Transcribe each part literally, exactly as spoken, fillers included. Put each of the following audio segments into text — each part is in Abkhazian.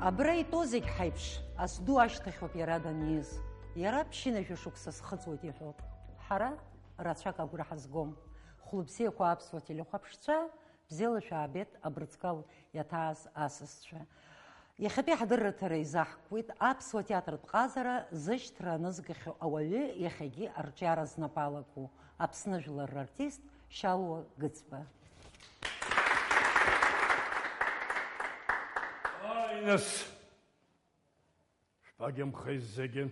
Абра итәоу зегь ҳаиԥш, асду ашьҭахьоуп иара даниз. Иара ԥшьынажәа шықәса схыҵуеит иҳәоит. Ҳара рацәак агәра ҳазгом. Хәлыбзиақәа аԥсуа телехәаԥшцәа, бзиала шәаабеит абрыҵкал иаҭааз асасцәа. Иахьатәи ҳдырраҭара изаҳкуеит аԥсуа театртә ҟазара зышьҭра анызгахьоу ауаҩы иахьагьы арҿиара знапы алаку Аԥсны жәлар рартист Шьалуа Гыцба. Ааи, нас, шәԥагьамхеи зегьы.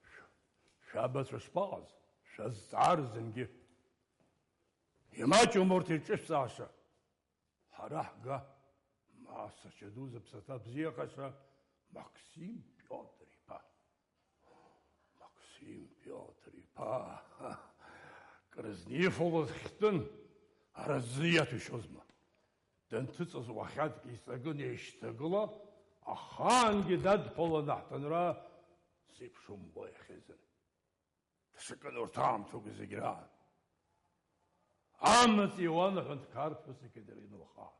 Шә-, шәабацәа шԥаҟаз? Шәазҵаар зынгьы. Имаҷым урҭ ирҿышәҵааша. Ҳара ҳга, ма сашьа ду зыԥсаҭа бзиахаша Максим Пиотр-иԥа. Максим Пиотр-иԥа, крызни фолоз хьтәын, аразы иаҭәашьозма. Данҭыҵыз уахьадгьы иҵагын еишьҭагыла, ахаангьы дадԥыланы ҳҭынра зеиԥшымбо иахьазын. Даҽакын урҭ аамҭақәа зегь раан. Амаҵ иуан аҳәынҭқарԥҳәыс икатерина лхаан.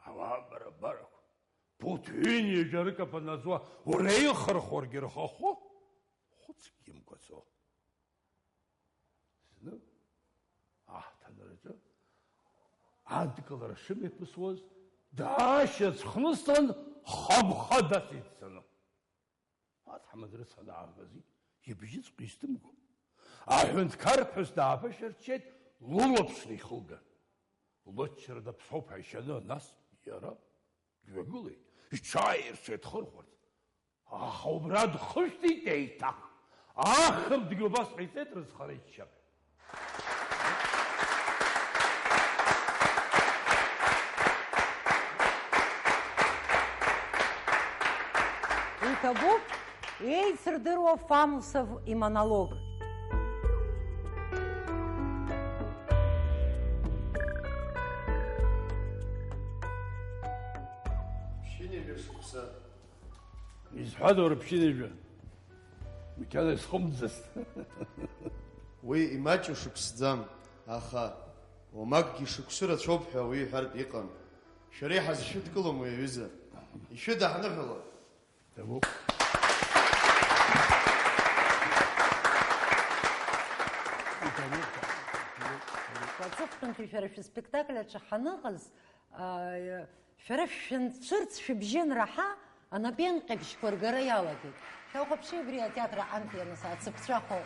Ауаа бара-барақәа, ԥуҭ ҩынҩажәа рыкаԥан аӡуа уреихырхәаргьы рхахәы хәыцкгьы мгәаӡо. Зны аҳҭынраҿы адкылара шымҩаԥысуаз, даашьацхныслан хабха дациццаны. Аҭаҳмада рыцҳа даагазит, ибжьыҵәҟьа изҭымго. Аҳәынҭқарԥҳәыс дааԥышәырччеит, лылаԥш неихылган. Лыччара даԥсоуп ҳәа ишьаны, нас иара дҩагылеит, иҽааирцәеит дхырхәарц. Аха убра дхышәҭит еиҭах. Ахынтәгьы убас ҟаиҵеит рызхара иччаԥшь. Иҭабуп еицырдыруа Фамусов имонолог. Ԥшьынҩажәа шықәса. Изҳәада уара ԥшьынҩажәа? Макьана исхымӡацт. Уи имаҷу шықәсӡам, аха уамакгьы шықәсы рацәоуп ҳәа уи иҳәартә иҟам. Шәара иҳазшәыдкылом уи аҩыза. Ишәыдаҳныҳәалап. Ҭабуп. Аҵыхәтәантәи шәара шәыспектакль аҿы ҳаныҟаз, аа, шәара шәанцәырҵ шәыбжьы анраҳа, анапеинҟьабжьқәа ргара иалагеит. Шәахәаԥши, абри атеатр аҟынтә ианыз ацыԥҵәахо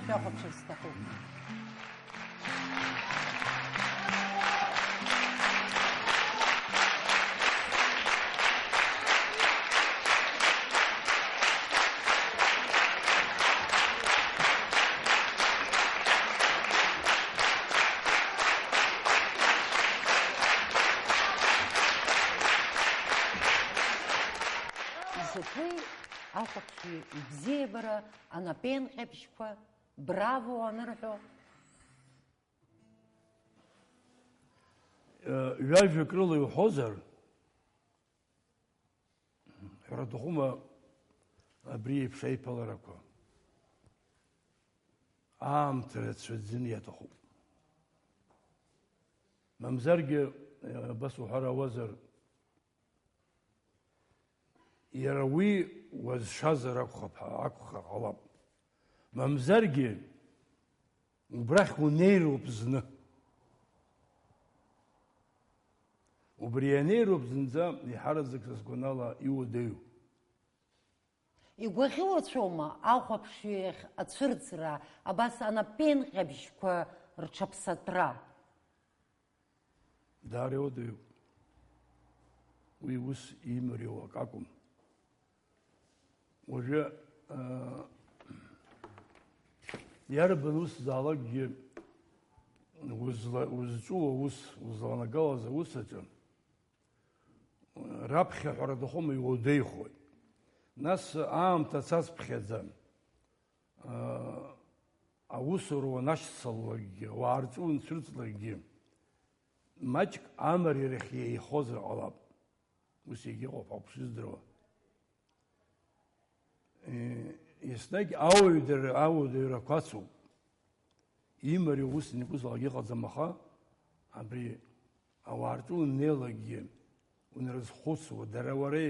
шәахәаԥшыр сҭахуп. Изакәи ахәаԥшҩы ибзиабара, анапеинҟьабжьқәа, браво анырҳәо? Ҩажәак рыла иуҳәозар, ҳәара аҭахума абри еиԥш аиԥыларақәа? Аамҭа рацәаӡаны иаҭахуп. Мамзаргьы, абас уҳәар ауазар, иара уи уазшазар акәхап, акәхар ҟалап. Мамзаргьы, убрахь унеироуп зны. Убри ианеироуп зынӡа, еиҳараӡак са сгәанала, иуадаҩу. Игәаӷьуацәоума ахәаԥшҩы иахь ацәырҵра, абас анапеинҟьабжьқәа рҽаԥсатәра? Даара иуадаҩуп. Уи ус имариоу акы акәым. Уажәы, аа, иарбан ус заалакгьы узла-, узҿу аус, узланагалаз аус аҿы, раԥхьа ҳәара аҭахума, иуадаҩхоит. Нас аамҭа цацԥхьаӡа, аа, аусура уанашьцылалакгьы, ауаа рҿы уанцәырҵлакгьы, маҷк амариарахь еихозар ҟалап. Ус егьыҟоуп, ауп шыздыруа. Е, еснагь ауаҩ дара, ауадаҩрақәа ацуп. Имариоу ус ианакәызаалак иҟаӡам, аха абри ауаа рҿы уннеилакгьы, унарызхәыцуа, дара уара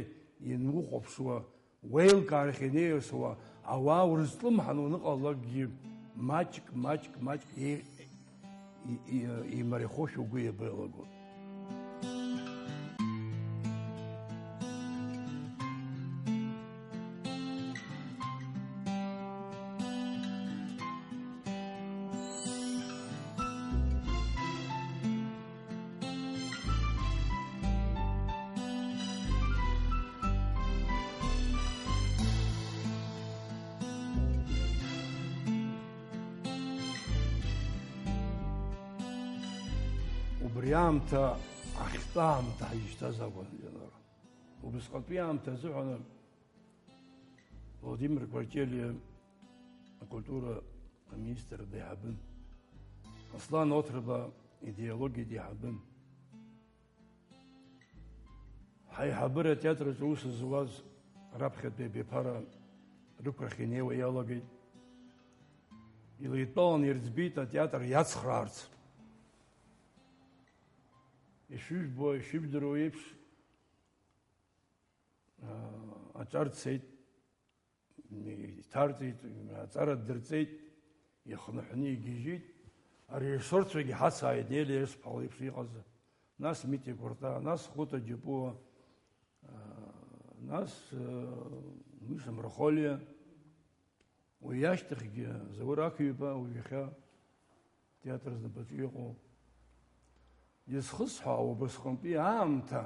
ианухәаԥшуа, уеилкаарахь инеиасуа, ауаа урызҿлымҳан уаныҟалакгьы, маҷк, маҷк, маҷк еи-, и-, и-, еимариахошәа угәы иабеилаго. Убри аамҭа ахьтәы аамҭа ҳаишьҭаз акәын, Ленора. Убысҟатәи аамҭа азыҳәан Владимир Кварчелиа акультура аминистр деиҳабын. Аслан Оҭырба идеологиа деиҳабын. Ҳаиҳабыра атеатр аҿы аус зуаз раԥхьатәи абиԥара рықәрахь инеиуа иалагеит. Илеидтәаланы ирӡбеит атеатр иацхраарц. Ишыжәбо, ишыжәдыруа еиԥш, аа, аҿар цеит, иҭарҵеит, аҵара дырҵеит, ихынҳәны игьежьит. Арежиссорцәагьы ҳацааит, Елиа Есԥҳа леиԥш иҟаз. Нас Митиа Кәарта, нас Хәыта Џьапуа, аа, нас, аа, Миша Мрахолиа. Уи ашьҭахьгьы Заур Ақҩба уажәахьа атеатр знапаҿы иҟоуп. Изхысҳәаауа убасҟантәи аамҭа,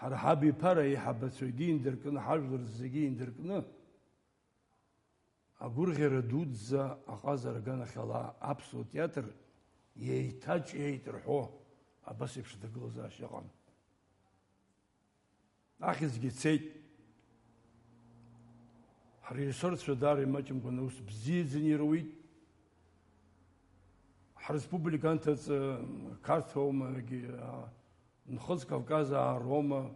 ҳара ҳабиԥара аиҳабацәагьы индыркны, ҳажәлар зегьы индыркны, агәырӷьара дуӡӡа аҟазара аганахьала аԥсуа театр еиҭаҿиеит рҳәо, абас еиԥш аҭагылазаашьа ыҟан. Ахьӡгьы цеит. Ҳрежиссорцәа даара имаҷымкәан аус бзиаӡаны ируит. Ҳреспублика анҭыҵ, Қарҭ аума, егьи, а, Нхыҵ Кавказаа роума,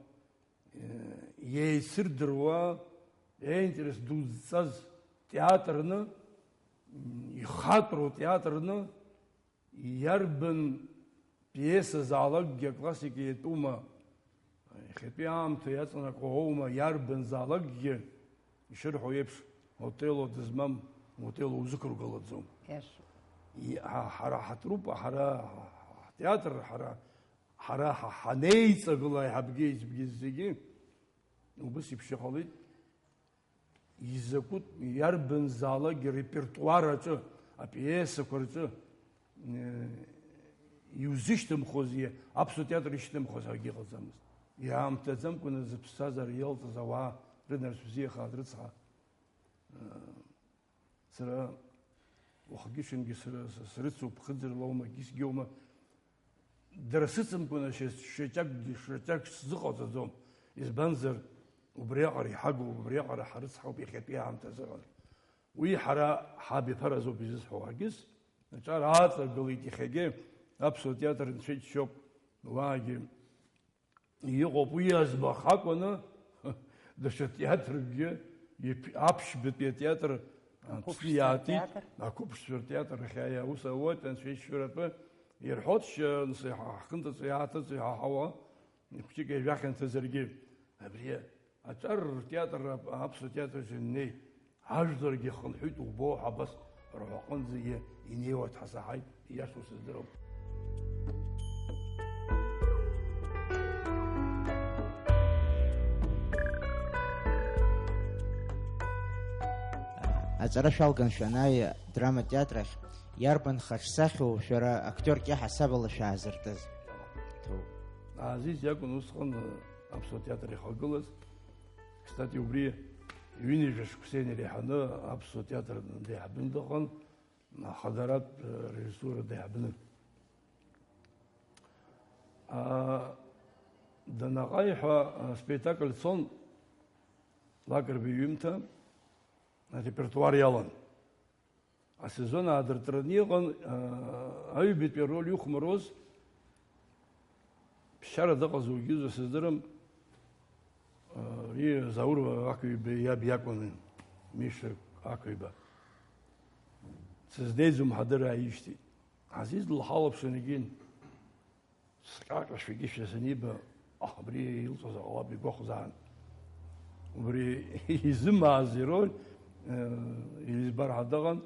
э, еицырдыруа, еинтерес ду зҵаз театрны, м, ихатәроу театрны, иарбан пиесазаалакгьы аклассика иатәума, иахьатәи аамҭа иаҵанакуа уоума, иарбанзаалакгьы, ишырҳәо еиԥш, Отелло дызмам Отелло узықәыргылаӡом. Иашоуп. И-, ҳа-, ҳара ҳатруппа, ҳара ҳтеатр, ҳара, ҳара ҳа-, ҳанеиҵагыла аиҳабгьы аиҵбгьы зегьы, убыс еиԥш иҟалеит. Изакәытә, иарбанзаалакгьы арепертуар аҿы, апиесақәа рҿы, э, иузышьҭымхуаз, и-, аԥсуа театр ишьҭымхуаз акгьы ыҟаӡамызт. Иаамҭаӡамкәаны зыԥсҭазаара иалҵыз ауаа рынарцә бзиахааит, рыцҳа, э, сара уахгьы-ҽынгьы сры-, с-, срыцуп, ԥхыӡырла аума, гьысгьы аума. Дара сыцымкәаны шьа-, шьаҿакгьы, шьаҿак сзыҟаҵаӡом. Избанзар, убриаҟара иҳагу, убриаҟара ҳарыцҳауп иахьатәи аамҭазыҟан. Уи ҳара ҳабиԥара азоуп изызҳәо. Ҳаргьы аҿар ааҵагылеит иахьагьы аԥсуа театр нцәа иџьшьоуп. Уаагьы иҟоуп, уи азмах акәны, даҽа театркгьы, иԥ-, аԥшьбатәи атеатр, а, Аԥсны иаатит, театр. Ақәыԥшцәа ртеатр ахь иааиа аус ауеит, анцәа ишьшьыратәы ирҳәоит, шьа-, нс-, ҳа-, ҳхынтәыҵәҟьа иааҭыҵәҟьа иҳаҳауа, иԥшьык ҩажәахьанҭазаргьы, абри аҿар ртеатр, ап-, аԥсуа театр аҿы инеи, ажәларгьы хынҳәит, убо, ҳабас рҳәаҟынӡагьы инеиуа дҳасаҳаит, ииашоу сыздырам. Аҵара шәалган шәанааи адрама театр ахь, иарбан хаҿсахьоу шәара актиорк иаҳасабала шәаазыртыз? Ҭоуп. Азиз иакәын усҟан аԥсуа театр ихагылаз. Кстати, убри ҩынҩажәа шықәса инареиҳаны аԥсуа театр деиҳабны дыҟан, ахадаратә режиссура деиҳабны. А, данаҟаиҳәа, аспектакль цон, Лакрба иҩымҭа, арепертуар иалан. Асезон аадыртраны иҟан, аа, аҩбатәи ароль ихәмаруаз, ԥсшьара дыҟаз уажәгьы сыздырам, аа, уи Заур Ақәиба иаб иакәын, Миша Ақәиба. Сызнеиӡом ҳәа дара ааишьҭит. Азиз лҳалаԥшын егьин. Сҟьаҟьашәагьы шәа саниба, аҳ, абри илҵуазар ҟалап игәахәзаарын. Убри изымааз ироль, э, избар ҳәа дыҟан.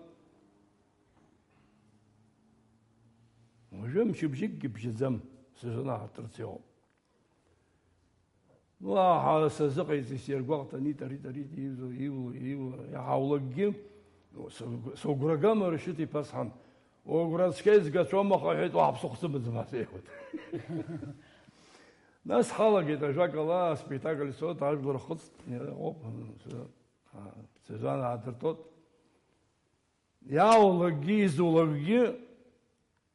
Уажәы мчыбжьыкгьы бжьаӡам, сызнаҳаҭырц иҟоуп. Уаҳа сазыҟаиҵеит, сиргәаҟт, Анита, Рита, Рита, иузо, иуло, иуло, иаҳа улакгьы, сыгә-, сыгәра гама, Рашьыҭ иԥа сҳәан. Угәра цқьа изгацәоума ҳәа иҳәеит, уаҳа ԥсыхәа сымаӡам, ас иҳәеит. Нас ҳалагеит ажәакала аспектакль ицоит, ажәлар рхыҵт, иара ыҟоуп, сы-, а, Сезанна аадыртәоит. Иаулакгьы, изулакгьы,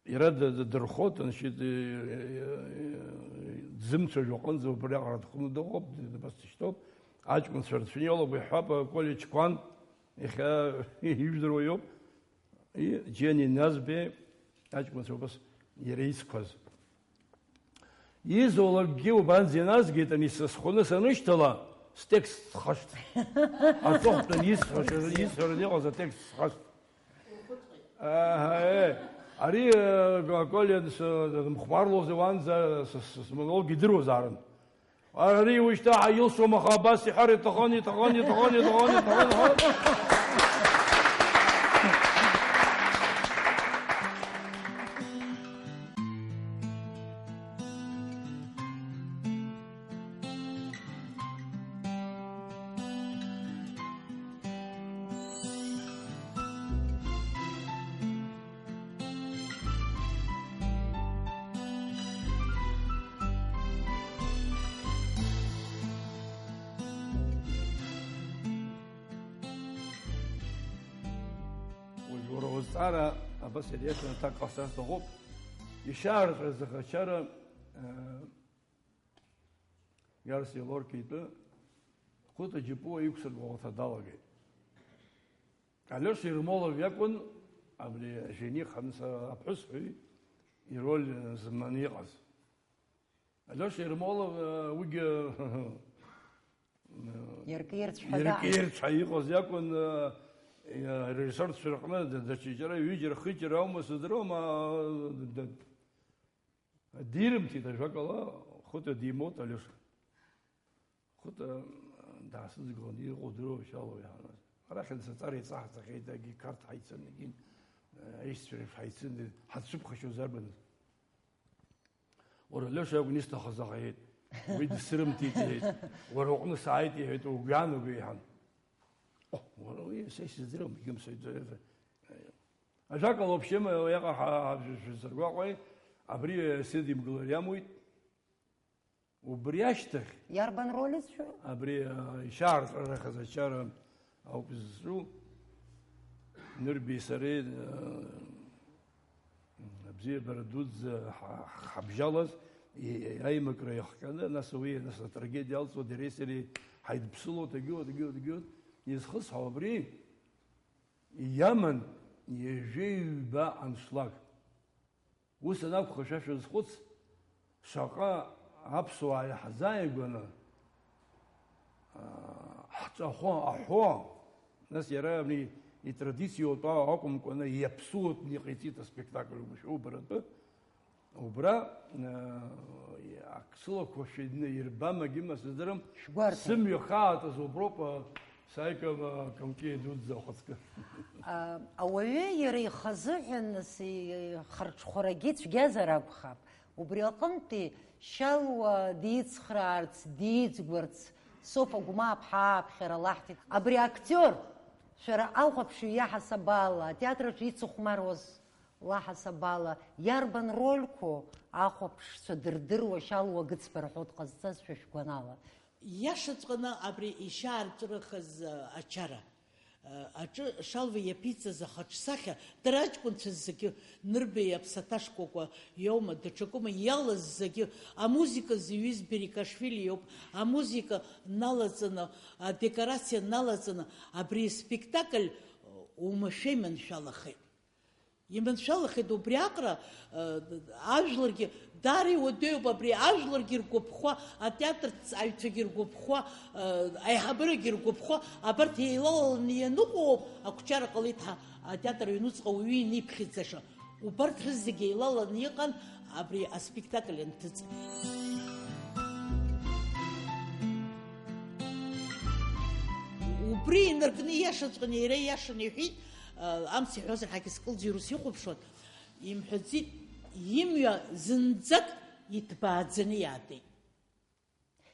иара д-, д-, дырхоит, значит, э, э, э, дзымцәажәо аҟынӡа убри аҟара дхәны дыҟоуп, д-, д-, дыбасышьҭоуп. Аҷкәынцәа рцәа иалоуп, иҳәап, аколлеџь Қәан, иахьа ижәдыруа иоуп. И, Џьени Назбеи аҷкәынцәа убас иара ицқәаз. Изулакгьы убанӡа иназгеит, ани сызхәаны санышьҭала, стекст схашҭ. Аҵыхәтәан исҳәаша, исҳәараны иҟаз атекст схашҭ. Аҳа, э, ари, э, Коля, с-, дымхәмарлози уанӡа, с-, с-, смонолог идыруазаарын. Ари ушьҭа ҳаилшом, аха абас иҳәар иҭахын, иҭахын, иҭахын, иҭахын, иҭахын, иҭахын. Уажә уара узҵаара абас иреиӷьны аҭак ҟасҵар сҭахуп. Ишьаарҵәыра зыхачара, э, Гарси Лорки итәы Хәыта Џьапуа иқәсыргәаҟҭа далагеит. Алиоша Ермолов иакәын абри ажени ханса аԥҳәысҳәаҩ ироль зманы иҟаз. Алиоша Ермолов, э, уигьы, э, Иаркы-ирцә ҳәа иаркы-ирцә ҳәа иҟаз иакәын, э, э, арежиссерцәа рҟны д-, даҽаџьара ҩыџьара, хыџьара аума сыздыруам, а, д-, д-, дирымҭеит, ажәакала, Хәыта димоут Алиоша. Хәыта даасыдгылан, иҟоу дыруашьалоу иааназ. Арахь саҵара еиҵаҳҵахьеит, егьи Қарҭ ҳаицын, егьи, э, аишьцәа реиԥш ҳаицын, ҳацәыԥхашьоз арбаныз? Уара, Леша иакәын исҭахыз, аха иҳәеит, уи дсырымҭеит, иҳәеит, уара уҟны сааит, иҳәеит, угәы иаанаго, иҳәан. О, уара, уи са исыздырам, егьым саҩӡа. Ажәакала, вообще, уиаҟара ҳа-, ҳа-, шәсыргәаҟуеит, абри сыдимгылар иамуит. Убри ашьҭахь иарбан роль зшәу? Абри, а, ишьаарҵәырахаз ачара ауп зызҿу. Нырбеи сареи, а, абзиабара дуӡӡа ҳа-, ҳабжьалаз, и-, аимакра иахҟьаны, нас уи, нас атрагедиа алҵуа, дареи сареи ҳаидԥсыло, дагьуа, дагьуа, дагьуа, изхысҳәаау абри иаман ҩажәи ҩба аншлаг. Ус анакәха, шәа шәазхәыц, шаҟа аԥсуаа иаҳзааигәаны, аа, ҳҵәахо, аҳәо, нас иара абни итрадициоу атәы акәымкәаны, иаԥсуатәны иҟаиҵеит аспектакль, умшәо убаратәы. Убра, аа, ак сылақәашәа ирбама, егьима сыздырам, шәгәарҭан. Сымҩа хаатәыз уброуп, а, Саика, а, Камки дуӡӡа ахәыцкы. А, ауаҩы иара ихазыҳәан, нас, ихырҽхәарагьы цәгьазар акәхап. Убри аҟынтәи Шьалуа дицхраарц, диӡгәарц, Софа Гәмааԥҳа ааԥхьара лаҳҭеит. Абри актиор, шәара ахәаԥшҩы иаҳасаб ала, атеатраҿы ицыхәмаруаз лаҳасаб ала, иарбан рольқәоу ахәаԥшцәа дырдыруа Шьалуа Гыцба рҳәо дҟазҵаз шәа шәгәанала? Иашаҵәҟьаны абри ишьаарҵәырахаз, а, ачара, а, аҿы Шалва иаԥиҵаз ахаҿсахьа, дара аҷкәынцәа зегьы, Нырбеи аԥсаҭа шкәакәа иоума, даҽакума иалаз зегьы, амузыка зҩыз Берикашвили иоуп, амузыка налаҵаны, адекорациа налаҵаны, абри аспектакль, а, уамашәа иманшәалахеит. Иманшәалахеит убри аҟара, э, ажәларгьы, даара иуадаҩуп абри, ажәларгьы иргәаԥхо, атеатрҭҵааҩцәагьы иргәаԥхо, э, аиҳабырагьы иргәаԥхо, абарҭ еилаланы ианыҟоуп, ақәҿиара ҟалеит ҳа, атеатр аҩнуҵҟа уаҩы ианиԥхьаӡаша. Убарҭ рызегьы еилаланы иҟан абри аспектакль анҭыҵ. Убри инаркны ииашаҵәҟьаны иара ииашаны иҳәеит, амц иҳәозар ҳагьы скылӡырҩ ус ихәаԥшуан, имҳәаӡеит, имҩа зынӡак иҭбааӡаны иаатит.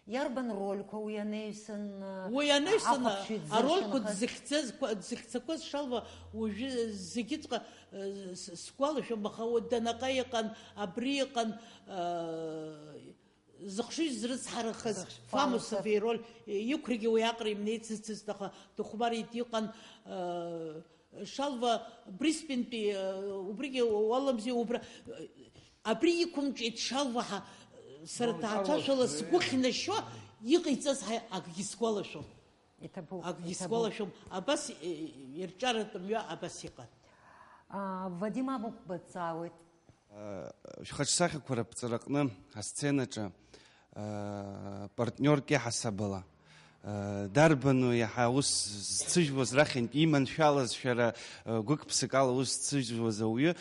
Иарбан рольқәа уи анаҩсан, уи анаҩсан ахәаԥшҩы арольқәа дзыршанхаз? Дзыхьӡаз-, дзыхьӡақәаз Шалва уажәы зегьыҵәҟьа, э, с-, сгәалашәом, аха уа Данаҟа иҟан, абри иҟан, э, зыхшыҩ зрыцҳарахаз Зыхш-, Фамусов Фамусов. Ироль, э, иқәрагьы уи аҟара имнеицызцызт, аха дыхәмарит, иҟан, э, Шалва Бриспентәи, э, убригьы уаламзи, убра, э, абри иқәымҿиеит Шалва ҳа, э, сара Дон ҭаацәашәала Карлос, сгәы э. Хьнашьо иҟаиҵаз ҳа-, акгьы сгәалашәом. Иҭабуп, Акгьы иҭабуп. Сгәалашәом. Абас, э, ирҿиаратә мҩа абас иҟан. А, Вадим Амықәба дҵаауеит. Шәхаҿсахьақәа раԥҵараҟны асценаҿы, партниорк иаҳасабала, дарбану иаҳа ус зцыжәуаз рахьынтә иманшәалаз, шәара гәык-ԥсык ала ус зцыжәуаз ауаҩы,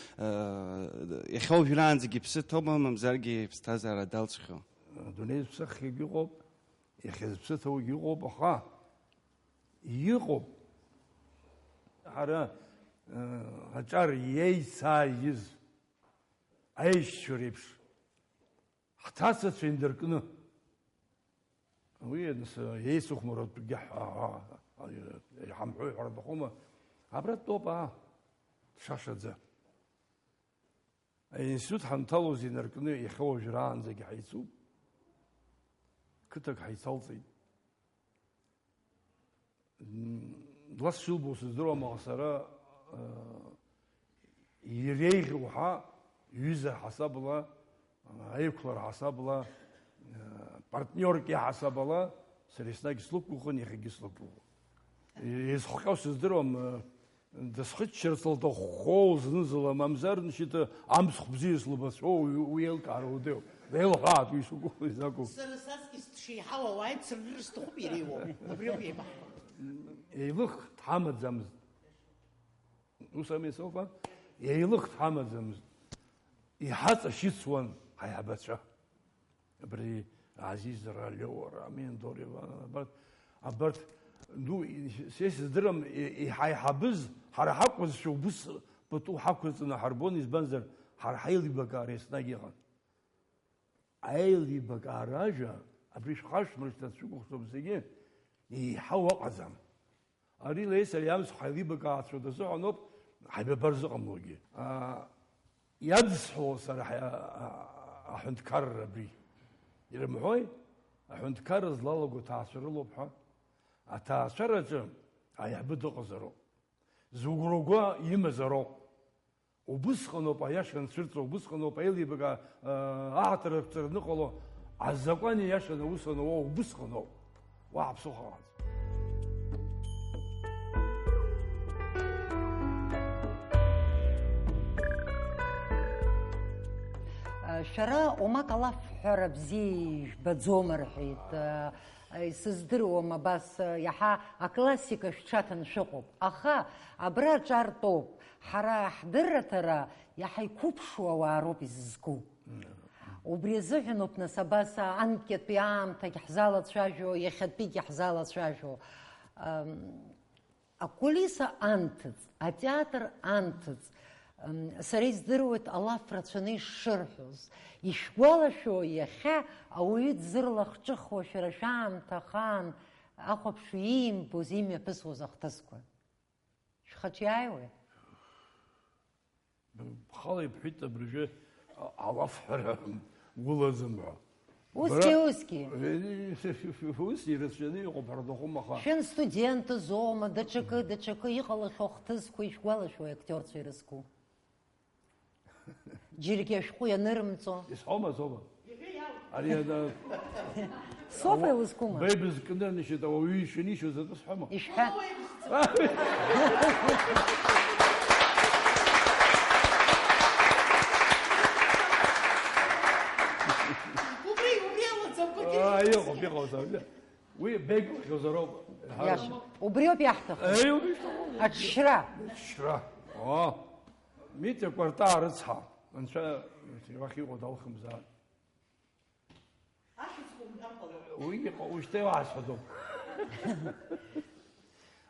иахьа уажәраанӡагьы иԥсы ҭоума, мамзаргьы иԥсҭазаара далҵхьоу? Адунеи зԥсахгьы ыҟоуп, иахьа зыԥсы ҭоугьы ыҟоуп, аха иҟоуп. Ҳара, э, аҿар иеицааиз аишьцәа реиԥш, ҳҭацацәа индыркны. Уи анс-, еицыхәмаратәгьы ҳа-, ҳа-, ҳа-, ҳамҳәои ҳәа рҭахума, абра дтәоуп, аа, дшашаӡа. Аинститут ҳанҭалоз инаркны иахьа уажәраанӡагьы ҳаицуп. Қыҭак ҳаицалҵеит. М, лас шылбо сыздыруам, аха сара, э, иреиӷьу ҳәа, ҩыза ҳасабла, аиқәлара ҳасабла, э, партниорк иаҳасабала, сара еснагь слықәгәыӷын, иахьагьы слықәгәыӷуан. Изхҟьо сыздыруам, э, дысхыччарц лҭаххоу зны-зынла, мамзар ншьыта амцхә бзиа слыбацәоу, уи, уи еилкаара удеиуп. Деилҳәааит уи шакәу, изакәу. Сара саҵкыс дшеиҳау ауааи цыргьы рысҭахуп иреиуоу. Убриоуп еибаҳҳәо. Еилых дҳамаӡамызт. Ус ами, Софа? Еилых дҳамаӡамызт. Иҳаҵашьыцуан ҳаиҳабацәа. Абри Азиз Ралио, Рамин Дориван, абарҭ, абарҭ, ну, се сыздырам, и-, иҳаиҳабыз, ҳара ҳакәызшәа убыс пату ҳақәырҵаны ҳарбон, избанзар, ҳара ҳаилибакаара еснагь иҟан. Аилибакаара ажәа, абри шәхашәмыршҭырц шәыкәыхшоуп зегьы, еиҳау ыҟаӡам. Ари леи сареи амц ҳаилибакаацәоу дазыҳәаноуп ҳаибабар зыҟамлогьы. Аа, иадысҳәо сара ҳа-, а-, аҳәынҭқарра абри. Ирымҳәои? Аҳәынҭқарра злалаго аҭаацәа рылоуп ҳәа. Аҭаацәараҿы аиҳабы дыҟазароуп. Зыгәра угәы имазароуп. Убысҟаноуп аиаша анцәырҵуа, убысҟаноуп аилибакаа, аа, аҳаҭыр аԥҵара аныҟало, азакәан ииашаны аус анауа убысҟаноуп. Уаҳа ԥсыхәа ыҟаӡам. Шәара уамак алафҳәара бзиа ижәбаӡом рҳәеит. Исыздыруам абас, иаҳа аклассика шәҽаҭан шәыҟоуп, аха абра аҿар тәоуп, ҳара ҳдырраҭара иаҳа иқәыԥшу ауаа роуп изызку. Убри азыҳәаноуп, нас, абас анкьатәи аамҭагь ҳзалацәажәо, иахьатәигьы ҳзалацәажәо. Ам, Акулиса анҭыҵ, атеатр анҭыҵ, м, сара издыруеит алаф рацәаны ишшырҳәоз. Ишәгәалашәо, иахьа ауаҩы дзырлахҿыхуа шәара шәаамҭа ахаан ахәаԥшҩы иимбоз, имҩаԥысуаз ахҭысқәа? Шәхаҿиааиуеи? Бхала ибҳәеит абыржәы, а-, алафҳәара гәылаӡам ҳәа. Усгьы, Бара-, усгьы. Ус ирацәаны иҟоуп, ҳара даҟәым, аха. Шәан студентызоума, даҽакы, даҽакы иҟалахьоу ахҭысқәа ишәгәалашәои актиорцәа ирызку? Џьаргьы ашәҟәы ианырымҵо. Исҳәома, Сома? Ари ада Софа илызкума? Беиб зкнырнышьеит, ауаҩы ишынишьоз атәы сҳәома? Ишәҳәа. Убри, убри алаӡамкәагьы. Аа, иҟоуп, иҟоуп, уи беигәырӷьозароуп. Иаша. Убриоуп иаҳҭаху. Еи, убри шәҭаху. Аҽшьра. Аҽшьра. Оо. Митиа Кәартаа рыцҳа, анцәа уахь иҟоу далхымзаан. Ахьӡ умҳәар ҟалом. Уи иҟоу ушьҭа иуасҳәаӡом.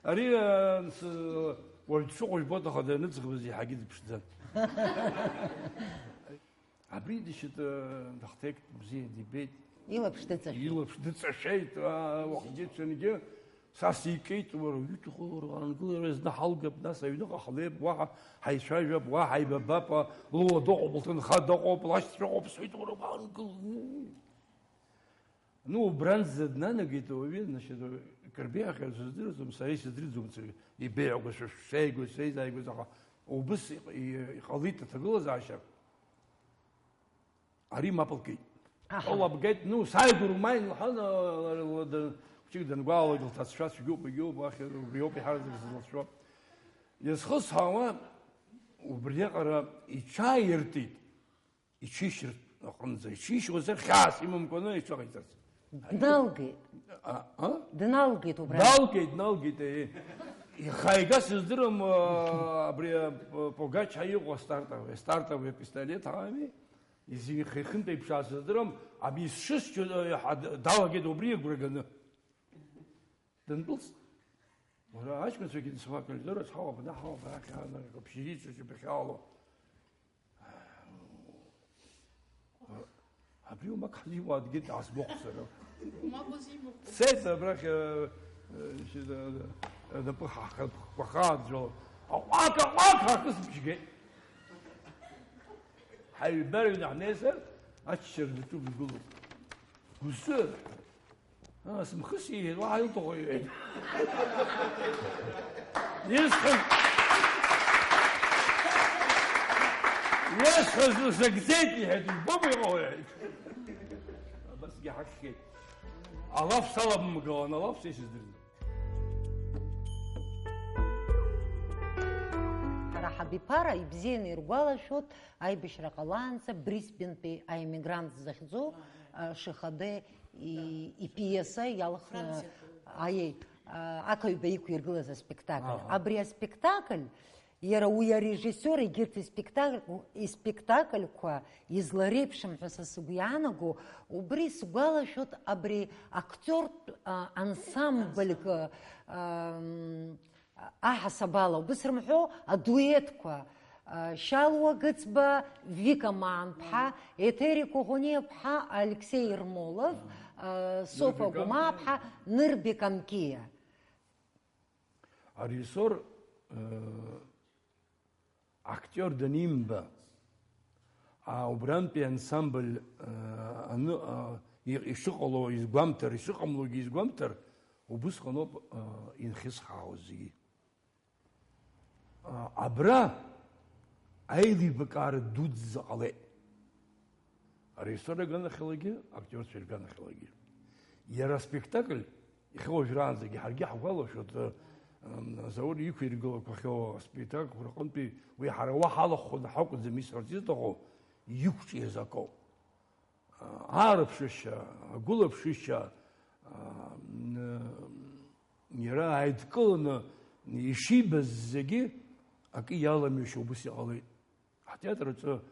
Ари, э, с-, уажә дшыҟоу жәбоит, аха даныӡӷабыз иаҳагьы дыԥшӡан. Абри дышьит, э, дахҭеикт бзиа дибеит. Илаԥш дыҵашәеит. Илаԥш дыҵашәеит, аа, уахгьы-ҽынгьы. Са сикит, уара, уҩыҭуху, уара, ангылара зны ҳалгап, нас аҩныҟа ҳлеип, уаҳа ҳаицәажәап, уаҳа ҳаибабап, луа дыҟоуп, лҭынха дыҟоуп, лашьцәа ыҟоуп, сҳәеит, уара, уаангыл. Ну, убранӡа днанагеит ауаҩы, значит, Кырбеиаҟа сыздырӡом, сара исыздырӡом, ибеиагәа, шәышеигәа, сеизааигәаз, аха убыс иҟ-, и-, иҟалеит аҭагылазаашьа. Ари мап лкит. Аҳа. Лабгеит, ну, сааигәара умааин, лҳәан, ла-, ла-, ла-, ла-, хәыҷык дангәаалак, лҭацәа цәгьоуп, егьоуп, уахь убриоуп иҳараӡак сызлацәшәо. Иазхысҳәаауа, убриаҟара иҽааиртит, иҽишьыртә аҟынӡа, иҽишьуазар хьаас имамкәаны иҽаҟаиҵарц. Дналгеит. А, а? Дналгеит убра. Дналгеит, дналгеит, е. Ихааигас издырам, а, абри, а, П-, Пугач ҳәа иҟоу астартовый, астартовый пистолет ҳәа ами. Изин хихынтә еиԥш аасыздырам, ами сшысчо, э, ҳа-, д-, далагеит убри агәра ганы. Дындәылҵ. Уара, аҷкәынцәагьы нцәа аколидор аҿы ҳауп, ана ҳауп, арахь аанагақәа ԥшьеиҿаҿы иахьаало. Абри умак ҳзиуа аӡәгьы даасгәахәсыр. Умак узимухуа. Дцеит абрахь, э, э, шьыда, э, напы ҳахқәа хааӡәо. Аҟәак, аҟәак ҳахысбжьгеит. Ҳаҩбаҩны ҳнеизар, аччара даҿуп игылоуп. Усы, аа, сымхыс иҳәеит, уаҳа илҭаху иҳәеит. Исҳәаз, исҳәаз лзыгӡеит, иҳәеит, ибома иҟоу, иҳәеит. Абасгьы ҳахьхьеит. Алаф салабымгалан, алаф са исыздырӡом. Ҳара ҳабиԥара ибзианы иргәалашәоит, аибашьра ҟалаанӡа Брисбентәи аемигрант захьӡу, а, Шихаде и-, ипиеса иалхны, аиеи, а, Ақаҩба иқәиргылаз аспектакль. Аҳа. Абри аспектакль, иара уи арежиссиор егьырҭ испектакль-, испектакльқәа излареиԥшым ҳәа са сыгәы иаанаго, убри сгәалашәоит абри актиортә, а, ансамбльк, а, ам, аҳасабала, убыс рымҳәо, адуетқәа, а, Шьалуа Гыцба, Вика Маанԥҳа, Еҭери Коӷониаԥҳа, Алексеи Ермолов, а, Софа Гәымааԥҳа, Нырбек Амкиа. Арежиссиор, э, актиор данимба, а, убрантәи ансамбль, а, аны-, а, и-, ишыҟало изгәамҭар, ишыҟамлогьы изгәамҭар, убысҟаноуп, а, инхьысҳаауаз зегьы. А, абра аилибакаара дуӡӡа ҟалеит. Арежиссиор иганахьалагьы, актиорцәа ирганахьалагьы. Иара аспектакль, иахьа уажәраанӡагьы ҳаргьы ҳгәалашәоит, ы, м, Заур иқәиргылақәахьоу аспектакльқәа рҟынтәи уи ҳара уа ҳалахәны ҳакәӡам исҳәарц изҭаху, иқәҿиаз акоуп. А, аарыԥшышьа, агәылаԥшышьа, а, м, иара ааидкыланы ишибаз зегьы акы иаламҩашьо убыс иҟалеит. Ҳтеатр аҿы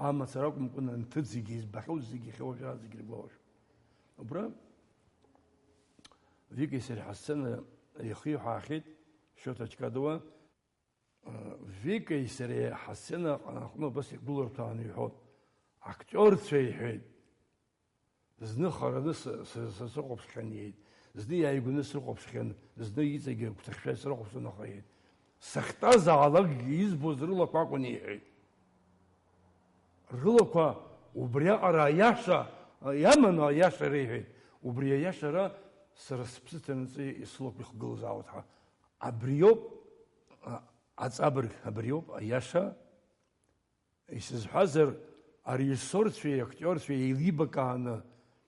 амацара акәымкәа, анҭыҵ зегьы избахьоу зегьы иахьа уажәраанӡагьы иргәалашәом. Убра Викеи сареи ҳасцена иахиҳәаахьеит Шоҭа Чкадуа. Викеи сареи ҳасцена аҟны абас игәыларҭәааны иҳәон. Актиорцәа иҳәеит. Зны хараны сы-, сы-, сы-, срыхәаԥшхьан иеит, зны иааигәаны срыхәаԥшхьан, зны иҵегьы агәҭахьшәа срыхәаԥшуан, аха иеит. Сахьтәазаалакгьы избоз рылақәа акәын иҳәеит. Рылақәа убриаҟара аиаша иаманы аиаша реиҳәеит. Убри аиашара сара сыԥсы ҭанаҵы исылақәа ихгылазаауеит ҳәа. Абриоуп, а, аҵабырг, абриоуп аиаша. Исызҳәазар, арежиссорцәеи актиорцәеи еилибакааны,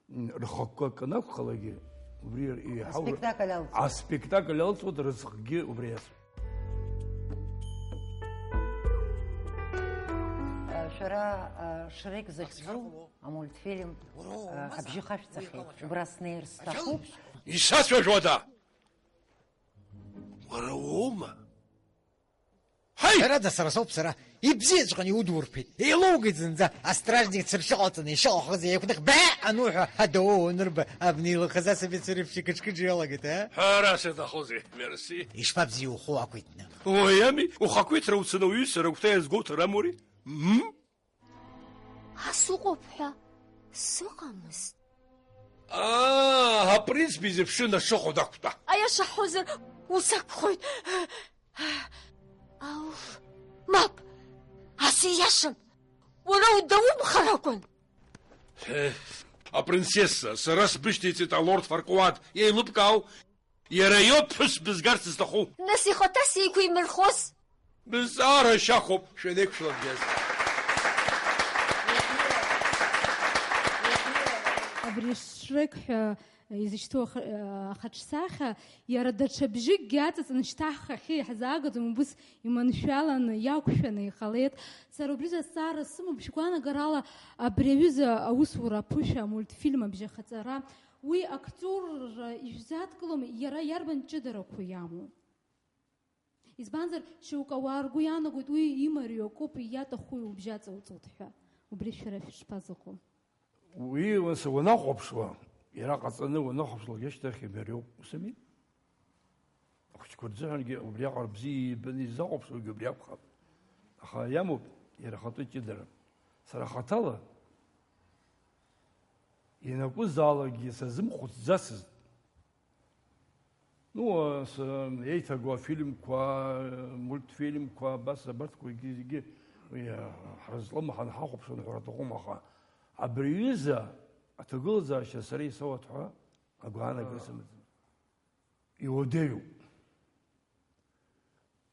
м, рхықәкы акы анакәхалакгьы, убри еиҳау Аспектакль алҵуеит. Аспектакль алҵуеит, рыӡӷгьы убри ацуп. Шәара, а, Шрек захьӡу амультфильм, а, ҳабжьы хашәҵахьеит. Убра снеир сҭахуп. Исацәажәода? Уара уоума? Ҳәарада, сара соуп, сара. Ибзиаҵәҟьаны иудурԥеит. Еилоугеит зынӡа. Астражникцәа рҽыҟалҵаны ишыҟахыз еиқәных баа ануҳәа, адауы уанырба, абни илыхыз асовет сырфшьыкаҿкыҿ иалагеит, а? Ҳәарас иаҭахузеи, мерси. Ишԥабзиухоу ақәиҭны? Уи ами, ухақәиҭра уцаны уҩызцәа рыгәҭа иазгәоуҭар амури? Мм? Ас уҟоуп ҳәа сыҟамызт. Аа, апринц бизыԥшын ашыхәа дақәтәа. Аиаша ҳҳәозар, ус акәхоит. Ауф, мап, ас ииашам. Уара удаумхар акәын. Ҳе, апринцесса, сара сбышьҭеиҵеит алорд Фаркуат, еилыбкаау? Иара иоуп ԥҳәыс бызгарц зҭаху. Нас ихаҭа сеиқәимырхоз? Бызҵаара шьахәуп, шәанеиқәшәалак бжьаз. Абри Шрек ҳәа изышьҭоу аха-, ахаҿсахьа, иара даҽа бжьыкгьы аҵаҵаны шьҭаҳхахьы иаҳзаагаӡом, убыс иманшәаланы, иақәшәаны иҟалеит. Сара убризы азҵаара сымоуп, шәгәаанагарала абри аҩыза аусура аԥышәа, амультфильм абжьахаҵара, уи актиорра ишәзадкылом, иара иарбан ҷыдарақәа иамоу? Избанзар, шьоукы ауаа ргәы иаанагоит, уи имариоу акоуп, иаҭаху иубжьаҵауҵоит ҳәа. Убри шәара шәышԥазыҟоу? Уи ус уанахәаԥшуа, иара ҟаҵаны уанахәаԥшлак ашьҭахь имариоуп, ус ами? Ахәыҷқәа рзыҳәангьы убриаҟара бзиа ибаны изахәаԥшуагьы убри акәхап. Аха иамоуп иара ахатәы ҷыдара. Сара хаҭала ианакәызаалакгьы сазымхәыцӡацызт. Ну, с-, еиҭагоу афильмқәа, мультфильмқәа, абас абарҭқәагьы зегьы, уи, ҳара злымҳа анҳахәаԥшуан ҳәа аҭахума, аха абри аҩыза аҭагылазаашьа сара исоуеит ҳәа агәаанагара сымаӡам. Иуадаҩуп.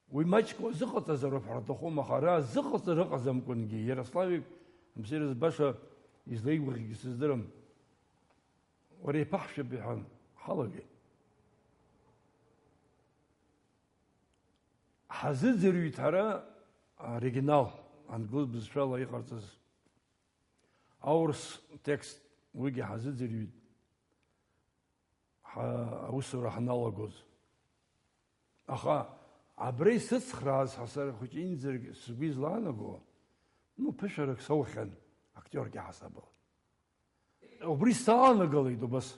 Уи маҷк уазыҟаҵазароуп ҳәа рҭахума, аха ара зыҟаҵара ыҟаӡамкәангьы, Иарославик, бзиара збаша, излеигәаӷьгьы сыздырам. Уара иԥаҳшәап, иҳәан, ҳалагеит. Ҳазыӡырҩит ҳара оригинал, англыз бызшәала иҟарҵаз. Аурыс текст уигьы ҳазыӡырҩит. Ҳа-, аусура ҳаналагоз. Аха абра исыцхрааз ҳәа сара хәыҷы инӡаргь сгәы излаанаго, ну, ԥышәарак соухьан актиорк иаҳасабала. Убри саанагалеит убас.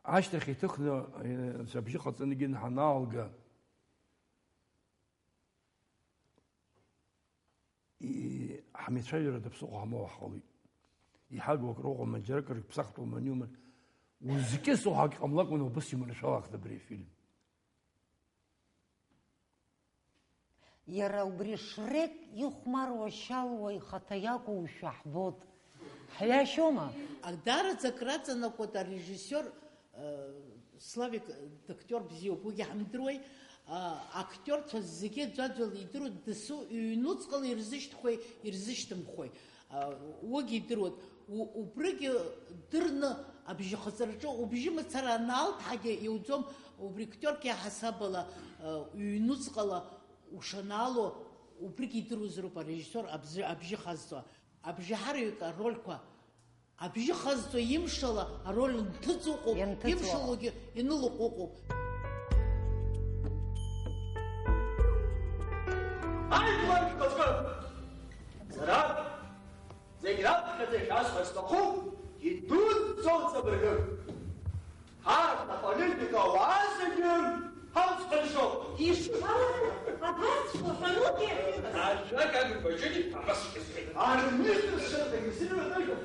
Ашьҭахь иҭыхны, э, абжьы ҟаҵаныгьы ҳанаалга, И-, ҳмецәажәара даԥсыхәа ҳамоу ҳҟалоит. Иҳагу акрыҟоума, џьаракыр ԥсахтәума, аниума, узкьысо ҳәа акы ҟамлакәаны убас иманшәалахт абри афильм. Иара убри Шрек ихәмаруа Шьалуа ихаҭа иакәушәа ҳбоит. Ҳҩашьома? Даараӡа акраҵанакуеит арежиссиор, э, Славик дактиор бзиоуп, уигьы ҳамдыруеи, а, актиорцәа зегьы ӡәаӡәала идыруеит, дасу иҩнуҵҟала ирзышьҭхуеи, ирзышьҭымхуеи, а, уигьы идыруеит. У-, убригьы дырны абжьахаҵараҿы убжьы мацара анаалҭҳагьы иуӡом, убри актиорк иаҳасабала, а, иҩнуҵҟала ушанаало, убригьы идыруазароуп арежиссиор абзы-, абжьы хазҵо. Абжьаҳараҩык арольқәа абжьы хазҵо имшала ароль нҭыҵ ыҟоуп, ианҭыҵуа. Имшалогьы инылахә ыҟоуп. Ажәлар шәхазгап! Сара зегь раԥхьаӡа ишәасҳәар сҭахуп, идуӡӡоу ҵабыргык. Ҳарҭ аполитика ауаа зегьы ҳамцҳәаҩцәоуп. Ишԥалару абарҭқәа ҳәанугьы? Ажәак агырбаҿыгьы абасшәа сҳәеит. Армитәцәа дагьзымҩаԥыжәо.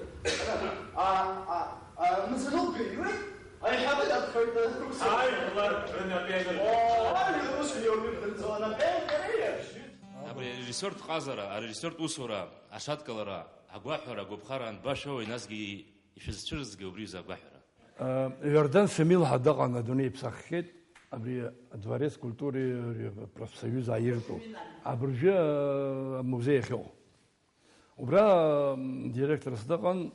А, а, а, мзануқәа иуеит, аиҳабы дадхоит, ус. Ажәлар рынапеинҟьара. О, ус иоуп, ибдырӡуа анапеинҟьара иаԥшьит. Абри арежиссиортә ҟазара, арежиссиортә усура ашаҭгалара, агәаҳәара, агәаԥхара анбашәоуи, насгьы ишәызцәырызгеи убри изы агәаҳәара? Иордан Шамил ҳәа дыҟан, адунеи иԥсаххьеит, абри адворец культуры профсоюз ааирту, абыржәы амузеи ахьыҟоу. Убра директорс дыҟан,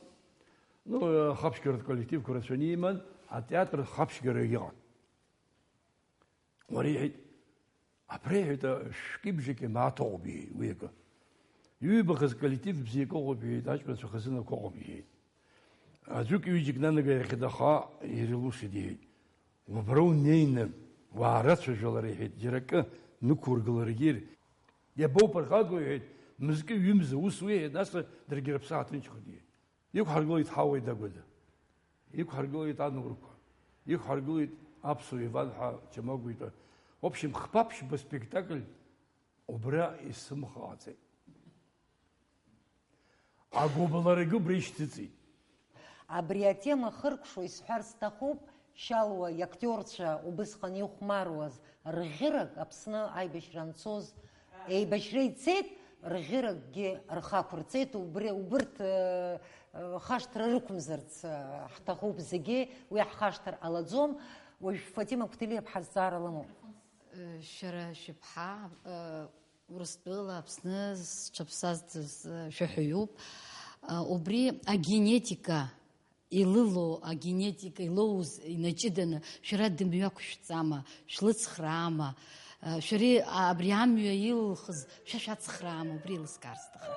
ну, ахаԥшьгаратә коллективқәа рацәаны иман, атеатр хаԥшьгарагь ыҟан. Уара, иҳәеит, абра, иҳәеит, шәкьыбжьаки мааҭ ыҟоуп, иҳәеит, уи акы. Иҩбахаз коллектив бзиак ыҟоуп, иҳәеит, аҷкәынцәа хазынақәа ыҟоуп, иҳәеит. Аӡәык-ҩыџьак нанага иахьыдаха ирылусит, иҳәеит. Убра унеины, Уаа рацәажәалар, иҳәеит, џьара акы нықәургыларгьы, иабоуԥырхагоу, иҳәеит, мызкы ҩымза ус уиҳәеит, нас даргьы рыԥсы ааҭынчхоит, иҳәеит. Иқәҳаргылеит Ҳауеи Дагәада. Иқәҳаргылеит Анурқәа. Иқәҳаргылеит Аԥсуа Иван ҳәа Чамагәитәа. В общем, хԥа-ԥшьба спектакль убра исымхаӡеит. Агәыбылрагьы убра ишьҭыҵит. Абри атема хыркәшо исҳәар сҭахуп, Шьалуа иактиорцәа убысҟан ихәмаруаз рӷьырак Аԥсны аибашьра анцоз еибашьра ицеит, рӷьыракгьы рхы ақәырҵеит, убри, убырҭ, э, э, хашҭра рықәымзарц, э, ҳҭахуп зегьы, уи ҳхашҭыр ҟалаӡом. Уажә Фатима Қәҭелиаԥҳа зҵаара лымоуп. Э, шәара шәыԥҳа, э, Урыстәыла, Аԥсны зҽаԥсазҵаз, э, шәаҳәаҩуп. Э, убри агенетика илыло, агенетика илоуз инаҷыданы шәара дымҩақәшәҵама, шәлыцхраама? Э, шәара абри амҩа илылхыз шәа шәацхраама? Убри еилыскаар сҭахын.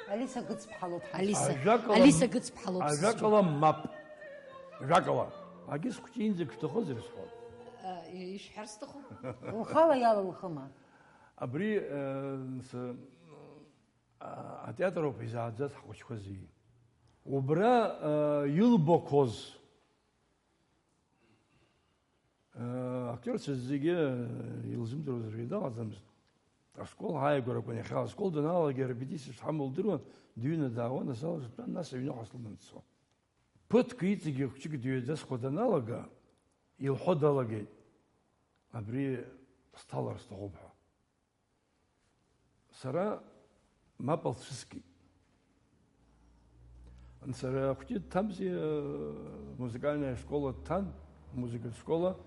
Алиса Гыцԥҳа лоуп ҳа. Алиса, Ажәакала, Алиса Гыцԥҳа лоуп сызҿу. Ажәакала мап. Ажәакала. Агьыс хәҷы инӡак шәҭахызар сҳәон. Э, ишәҳәар сҭахуп. Лхала иалылхыма? Абри, э, с-, а, атеатр ауп изааӡаз ҳхәыҷқәа зегьы. Убра, э, илбақәоз, э, актиорцәа зегьы, э, илзымдыруазаргьы далаӡамызт. Аскол ааигәарақәан иахьа. Аскол данаалага, арепетициа шҳамоу лдыруан, дыҩны даауан, азал аҿы дтәан, нас аҩныҟа слыман дцон. Ԥыҭк иҵегьы хәҷык дҩеиҵасхуа даналага, илҳәо далагеит, абри сҭалар сҭахуп ҳәа. Сара мап лцәыскит. Сара ахәҷы дҭамзи, музыкальная школа дҭан, музыкатә школа,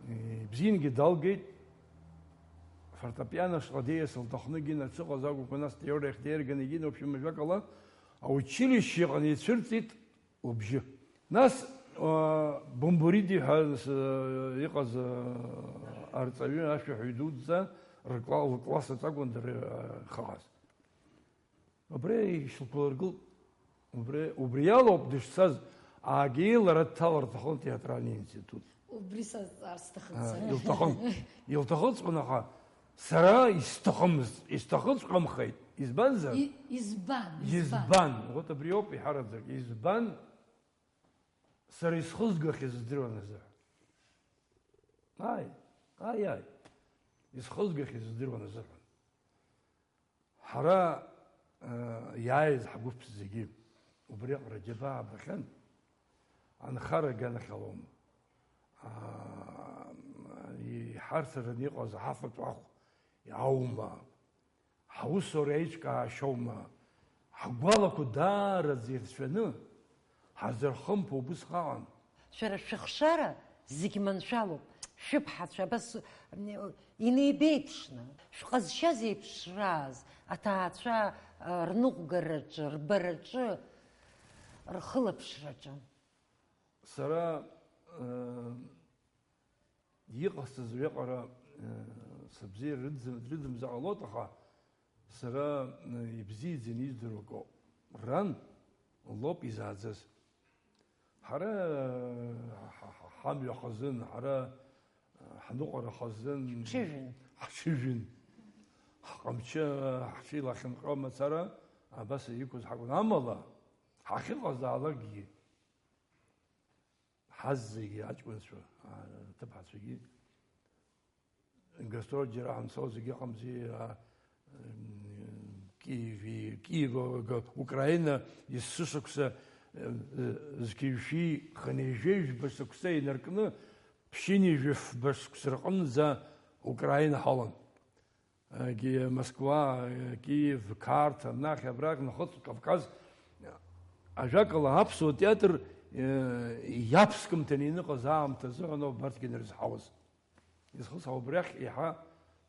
ибзиангьы далгеит, фортепиано шҟа диас лҭахны гьы аҽыҟаз акәымкәа, нас теориахь деирганы гьы, в общем, ажәакала, аучилище иҟаны ицәырҵит лыбжьы. Нас, а, Бумбуриди ҳәа, с-, иҟаз, а, арҵаҩы, ашәаҳәаҩ дуӡӡа ркла-, лкласс аҿы акәын дара, а, ихааз. Убри ишьақәлыргылт, убри, убри алоуп дышцаз, аагьы лара дҭалар лҭахын театральный институт. Убри сазҵаар сҭахын А, сара. Илҭахын. Илҭахыҵәҟьан, аха сара исҭахымызт, исҭахыҵәҟьамхеит. Избанзар? И-, избан, избан? Избан? Вот абри ауп иҳараӡак. Избан? Сара исхызгахьаз здыруан азыҳәан. Ааи, ааи, ааи. Исхызгахьаз здыруан азыҳәан. Ҳара, э, иааиз ҳгәыԥ зегьы убриаҟара џьабаа бахьан, анхара аганахьалоума, аа, иҳарҭараны иҟаз ҳафатә ахә аума, ҳусура еиҿкаашьоума, ҳгәалақәа даараӡа ирцәаны, ҳазырхымԥо убысҟаҟан. Шәара шәыхшара зегь маншәалоуп, шәыԥҳацәа абас инеибеиԥшны, шәҟазшьа зеиԥшрааз аҭаацәа, а, рныҟәгараҿы, рбараҿы, рхылаԥшраҿы. Сара, э, иҟасҵаз уиаҟара, э, сыбзиара рыдзым-, рыдымзар ҟалоит, аха сара, э, ибзиаӡаны издыруа акоуп. Ран лоуп изааӡаз. Ҳара, э, ҳа-, ҳа-, ҳамҩа хазын, ҳара, э, ҳныҟәара хазын. Ҳҽыжәын. Ҳҽыжәын. Ҳҟамчы, ҳҽеилахьынҟьо мацара, абас иқәыз ҳакәын. Амала, ҳахьыҟазаалакгьы, ҳазегьы аҷкәынцәа, а, аҭыԥҳацәагьы гастроль џьара ҳамцо зегьы ыҟамзи, а, м, Киеви, Киев, г-, Украина есышықәса, э, э, зқьи жәшәи хынҩажәи жәба шықәса инаркны, ԥшьынҩажәи фба шықәса рҟынӡа Украина ҳалан. Егьи Москва, Киев, Қарҭ, анахь абрахь нахыҵ Кавказ, ажәакала, аԥсуа театр, э, иаԥскымҭаны иныҟаз аамҭа азыҳәан ауп абарҭгьы инарызҳауаз. Изхысҳәаау убри ахь еиҳа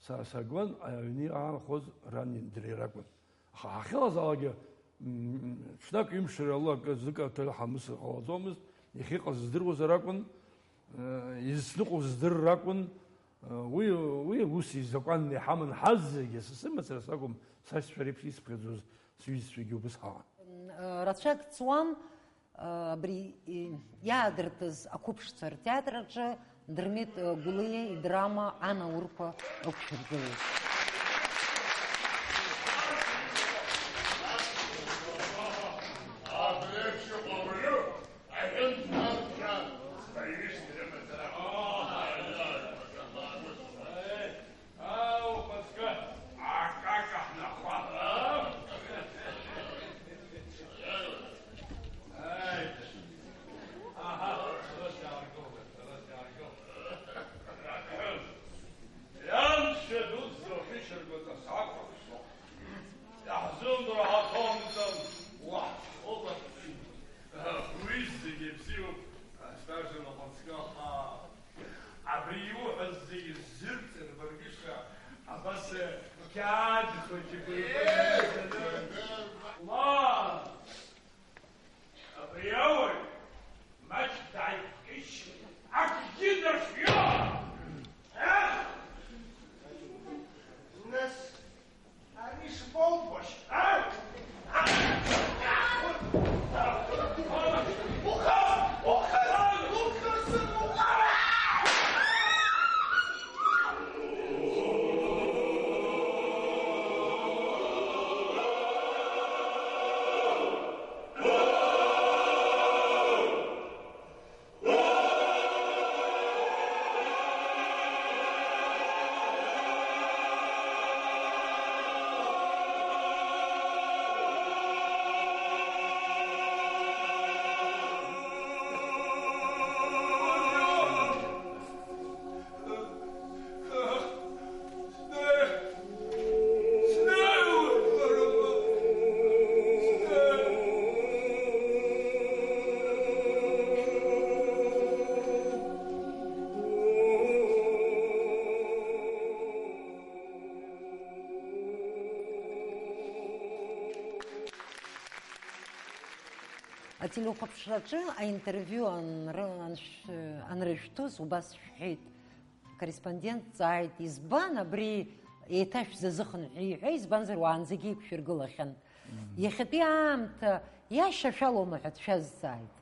са-, сагон, аҩны иаанхоз рани дареи ракәын. Аха ҳахьыҟазаалакгьы, м, ҽнак ҩымш рыла акы зыкы аҭыԥ ҳамысыр ҟалаӡомызт, иахьыҟаз здыруазар акәын, э, изныҟәоз здырыр акәын, э, уи, уи ус изакәанны иҳаман ҳазегьы, са сымацара сакәым, сашьцәа реиԥш исԥхьаӡоз, сҩызцәагьы убыс ҳаҟан. Рацәак ҵуан, абри иаадыртыз ақәыԥшцәа ртеатр аҿы Дырмит Гәлиа идрама Анаурқәа ықәшәыргылеит. Ианшьа дуӡӡа уҳәишьаргәаҵа сакәыхшоуп. Иаҳзымдыруа ҳаҭоумҵан, уаҳхылаԥшит. Уи зегьы бзиоуп, астажа лахәыцкы, аха абри иуҳәаз зегьы ззырҵар баргьыша, абас қьаад хәыҷык уҩбаны. Ла! Абри ауаҩ маҷк дааиқәкишьеит, акгьы дашәио! Ех! Нас, ари шбоубошь, а? Ухаз! Ухаз! Ухаз! Ателехәаԥшраҿы аинтервиу анры-, аншә-, анрышәҭоз убас шәҳәеит. Акорреспондент дҵааит, избан абри еиҭашәзазыхынҳәи ҳәа, избанзар уаанӡагьы иқәшәыргылахьан. Мгм. Иахьатәи аамҭа иашьашәалоума ҳәа дшәазҵааит.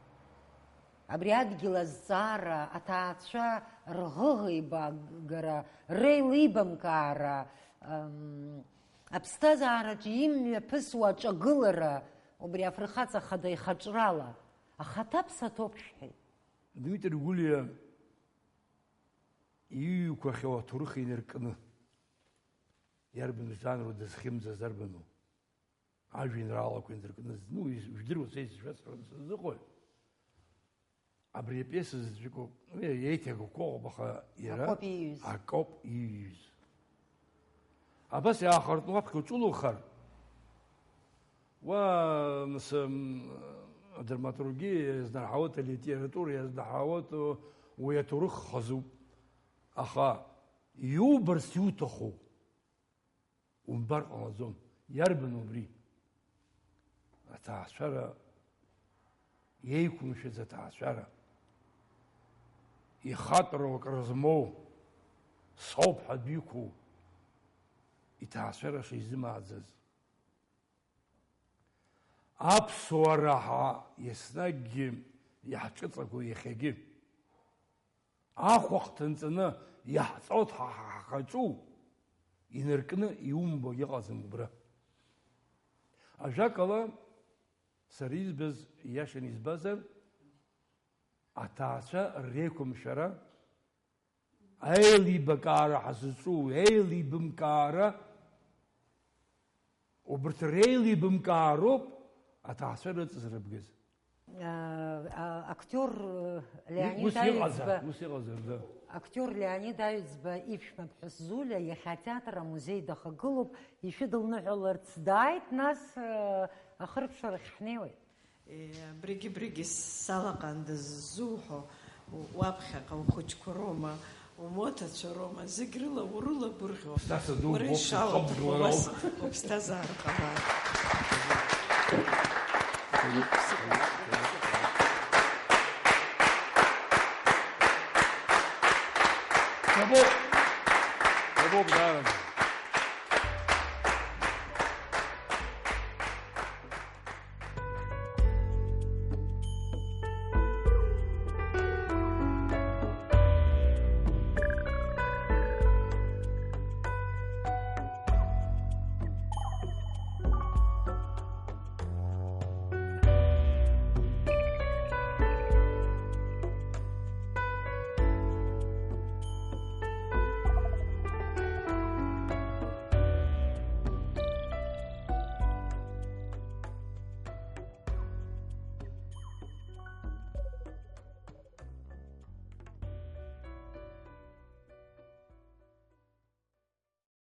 Абри адгьыл азҵаара, аҭаацәа рӷыӷеибагара, реилибамкаара, ам, аԥсҭазаараҿы имҩаԥысуа аҿагылара, убри афырхаҵа хада ихаҿрала, ахаҭа ԥсаҭоуп шәҳәеит. Дмитри Гәлиа иҩқәахьоу аҭоурых инаркны, иарбану жанру дызхьымӡаз, арбану? Ажәеинраалақәа инаркны, ну, ижәдыруа са исшәасҳәарым сазыҟои? Абри апиеса заҵәык ауп. Уи еиҭагақәоуп, аха иара акоуп ииҩыз. Акоуп ииҩыз. Абас иаахыртны уаԥхьа уҿылухар, уа, мс, м, адраматургиа иазнарҳауеит, алитература иазнарҳауеит, уи аҭоурых хазуп. Аха иубарц иуҭаху умбар ҟалаӡом. Иарбан убри? Аҭаацәара, иеиқәымшәаз аҭаацәара, ихатәроу акры змоу, соуп ҳәа адәы иқәу иҭаацәара шизымааӡаз. Аԥсуара ҳа еснагьгьы иаҳҿыҵаго иахьагьы. Ахәахҭа нҵаны иаҳҵоит ҳа ҳхаҿу, инаркны иумбо иҟаӡам убра. Ажәакала, сара избаз, ииашаны избазар, аҭаацәа реиқәымшәара, аилибакаара ҳазҿу, еилибымкаара, убарҭ реилибымкаароуп аҭаацәа рыҵазырбгаз. А, а, актиор, э, Леонид Ус иҟазар, Аҩӡба, ус иҟазар, да. Актиор Леонид Аҩӡба иԥшәма ԥҳәыс Зулиа иахьа атеатр амузеи дахагылоуп, ишәыдылныҳәаларц дааит, нас, э, ахырԥшарахь ҳнеиуеит. Е, абригьы-бригьы салаҟандаз ззуҳәо, у-, уаԥхьаҟа ухәыҷқәа роума, умоҭацәа роума, зегь рыла урылагәырӷьо, Ԥсҭазаара ду уара уоуп, ишалаҭаху уоуп, убас уоуп. Уԥсҭазаара ҟалааит. Бабоуп. Бабоуп, даара.